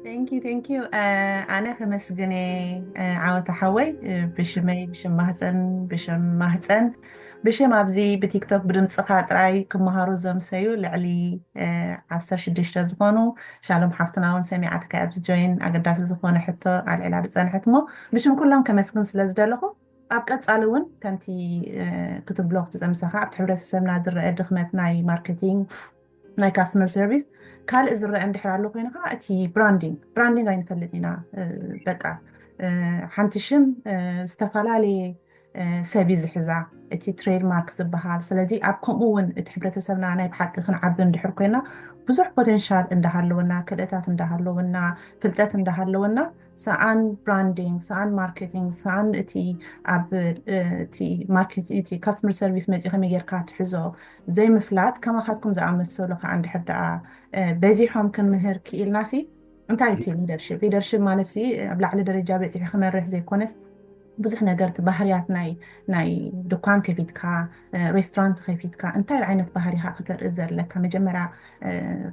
Thank you, thank you. ኣነ ከመስግን ዓወት ሓወይ፣ ብሽመይ፣ ብሽም ማህፀን፣ ብሽም ማህፀን፣ ብሽም ኣብዚ ብቲክቶክ ብድምፅኻ ጥራይ ክመሃሩ ዘምሰዩ ልዕሊ ዓሰርተ ሽዱሽተ ዝኾኑ፣ ሻሎም ሓፍትና እውን ሰሚዓትካ ኣብዚ ጆይን ኣገዳሲ ዝኾነ ሕቶ ኣልዒላ ዝፀንሐት እሞ፣ ብሽም ኩሎም ከመስግን ስለ ዝደለኹ፣ ኣብ ቀፃሊ እውን ከምቲ ክትብሎ ክትፀምሰኻ ኣብቲ ሕብረተሰብና ዝረአ ድኽመት ናይ ማርኬቲንግ ናይ ካስተመር ሰርቪስ ካልእ ዝረአ እንድሕር ኣሎ ኮይኑ ከዓ እቲ ብራንዲንግ ብራንዲንግ ኣይንፈልጥ ኢና። በቃ ሓንቲ ሽም ዝተፈላለየ ሰብ እዩ ዝሕዛ እቲ ትሬድማርክ ዝበሃል። ስለዚ ኣብ ከምኡ እውን እቲ ሕብረተሰብና ናይ ብሓቂ ክንዓቢ እንድሕር ኮይና ብዙሕ ፖቴንሻል እንዳሃለወና ክእለታት እንዳሃለወና ፍልጠት እንዳሃለወና ሰኣን ብራንዲንግ ሰኣን ማርኬቲንግ ሰኣን እቲ ኣብ እቲ ማርኬት እቲ ካስተመር ሰርቪስ መፂኡ ከመይ ጌርካ ትሕዞ ዘይምፍላጥ ከማኻትኩም ዝኣመሰሉ ከዓ እንድሕር ደኣ በዚሖም ክንምህር ክኢልናሲ እንታይ እቲ ሊደርሽፕ ሊደርሽፕ ማለት ሲ ኣብ ላዕሊ ደረጃ በፂሑ ክመርሕ ዘይኮነስ ብዙሕ ነገር እቲ ባህርያት ናይ ናይ ድኳን ከፊትካ ሬስቶራንት ከፊትካ እንታይ ዓይነት ባህሪኻ ክተርኢ ዘለካ መጀመርያ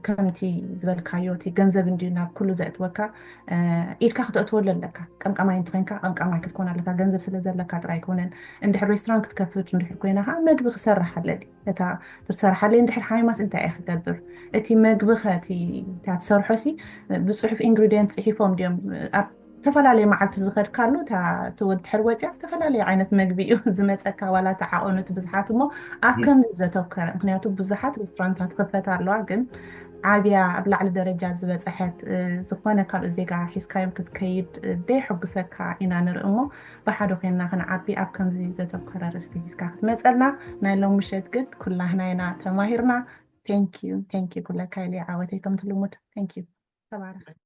ከምቲ ዝበልካዮ እቲ ገንዘብ እንድዩ ናብ ኩሉ ዘእትወካ ኢድካ ክተእትወሉ ኣለካ። ቀምቃማይ እንተኮይንካ ቀምቃማይ ክትኮን ኣለካ። ገንዘብ ስለ ዘለካ ጥራይ ኣይኮነን። እንድሕር ሬስቶራንት ክትከፍት እንድሕር ኮይና ከዓ መግቢ ክሰርሕ ኣለኒ። እታ ትሰርሓለይ እንድሕር ሓሚማስ እንታይ እየ ክገብር? እቲ መግቢ ከ እቲ እታ ትሰርሖ ሲ ብፅሑፍ ኢንግሪዲየንት ፅሒፎም ድዮም ኣብ ዝተፈላለየ መዓልቲ ዝኸድካሉ እታ ትወድሕር ወፅያ ዝተፈላለየ ዓይነት መግቢ እዩ ዝመፀካ ዋላ ተዓቐኑት ብዙሓት እሞ ኣብ ከምዚ ዘተኮረ ምክንያቱ ብዙሓት ሬስቶራንታት ክፈት ኣለዋ ግን ዓብያ ኣብ ላዕሊ ደረጃ ዝበፀሐት ዝኾነ ካልኦት ዜጋ ሒዝካዮም ክትከይድ ደይሕጉሰካ ኢና ንርኢ እሞ ብሓደ ኮይንና ክንዓቢ ኣብ ከምዚ ዘተኮረ ርእስቲ ሒዝካ ክትመፀልና ናይ ሎም ምሸት ግን ኩላህና ኢና ተማሂርና thank you thank you ኩለካ ኢለ ዓወተይ ከምቲ ልሙድ thank you ተባረኽ